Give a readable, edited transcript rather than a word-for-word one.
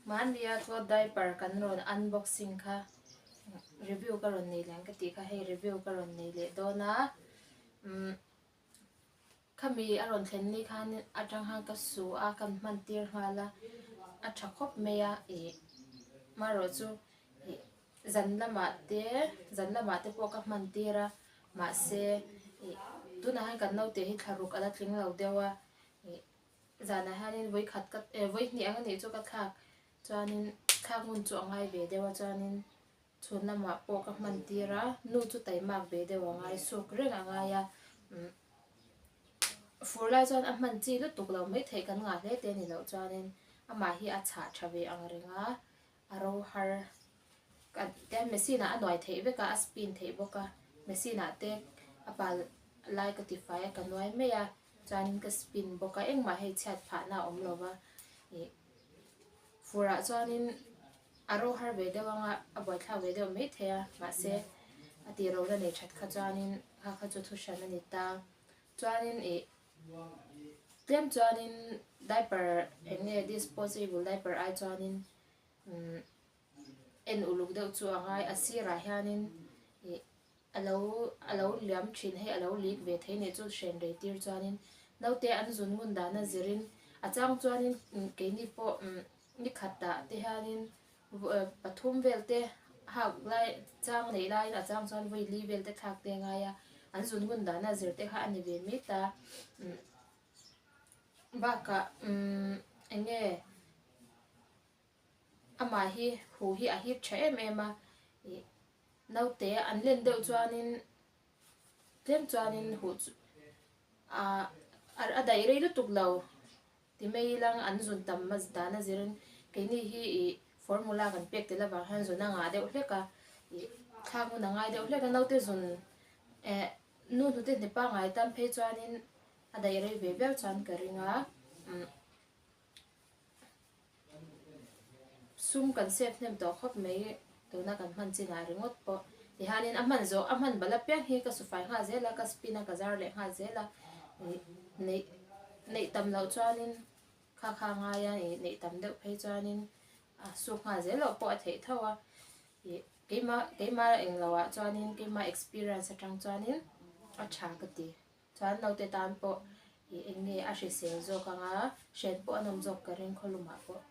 Mahnia cloth diaper kan rawn unboxing kha review ka rawn nei leh ang ka tih kha hei review ka rawn nei leh dawn a umm khami a rawn thlen ni khan atang khan ka su a kan hman tir nghal a a tha khawp mai a ih marawh chu ih zan lamah te zan lamah te pawh ka hman tir a mahse ih tunah hian kan naute hi thla ruk a la tling lo deuh a ih. Zanah hianin vawi khat ka eh vawi hnih ang a nih chu ka thlak chuanin thlak ngun chu a ngai ve deuh a chuanin chhun lamah pawh ka hman tir a nu chu taimak ve deuh a ngai suk reng a ngai a umm fur lai chuan a hman chi lutuk lo mai theih kan ngah hle te a ni loh chuanin amah hi a chhah tha ve ang reng a a ro har ka tian machine ah a nuai theih vek a a spin theih bawk a machine ah te a pal lai ka tifai a ka nuai mai a chuanin ka spin bawk a engmah hei chhiat phahna a awm lo va ih furah chuanin a ro har ve deuh anga a buaithlak ve deuh mai thei a mahse a tih ro la nei that kha chuanin kha kha chu thu hran a ni ta chuanin ih tlem chuanin diaper eng nge disposable diaper ai chuanin umm en uluk deuh chu a ngai a sirah hianin ih a lo a lo liam thin hei a lo lik ve thei nih chu hren rei tir chuanin naute an zun ngun dana zirin a chang chuanin keini pawh umm ni khatah te hianin pathum vel te hak lai chang neih laiin a chang chuan vawi li vel te thlak te a ngai a an zun ngun dana zir te kha a ni ve mai ta umm bakah umm eng nge. Amah hi hu hi a hip tha em em a, ih naute an len deuh chuanin tlem chuanin huh chu ah a daih rei lutuk lo ti mai ilang an zun tam a dan a zirin keini hi ih formula kan pek tel avang hian zun a ngah deuh hlek a, ih thlak hun a ngai deuh hlek a naute zun eh nu hnute hne pangngai tan phei chuanin a daih rei ve viau chuan ka ring a umm. Sum kan save hnem tawh khawp mai tuna kan hman chinah ringawt pawh tihianin a hman zawh a hman bal apiang hi ka sufai nghal zel a ka spin a ka zar leh nghal zel a ih neih neih tam loh chuanin kha kha ngai a ih neih tam deuh phei chuanin a suk nghal zel loh pawh a theih tho a ih keimah keimah englo ah chuanin keimah experience atang chuanin a tha ka ti. Chuan naute tan pawh ih eng nge a hrisel zawk ang a, hriat pawh a nawm zawk ka ring khawlumah pawh.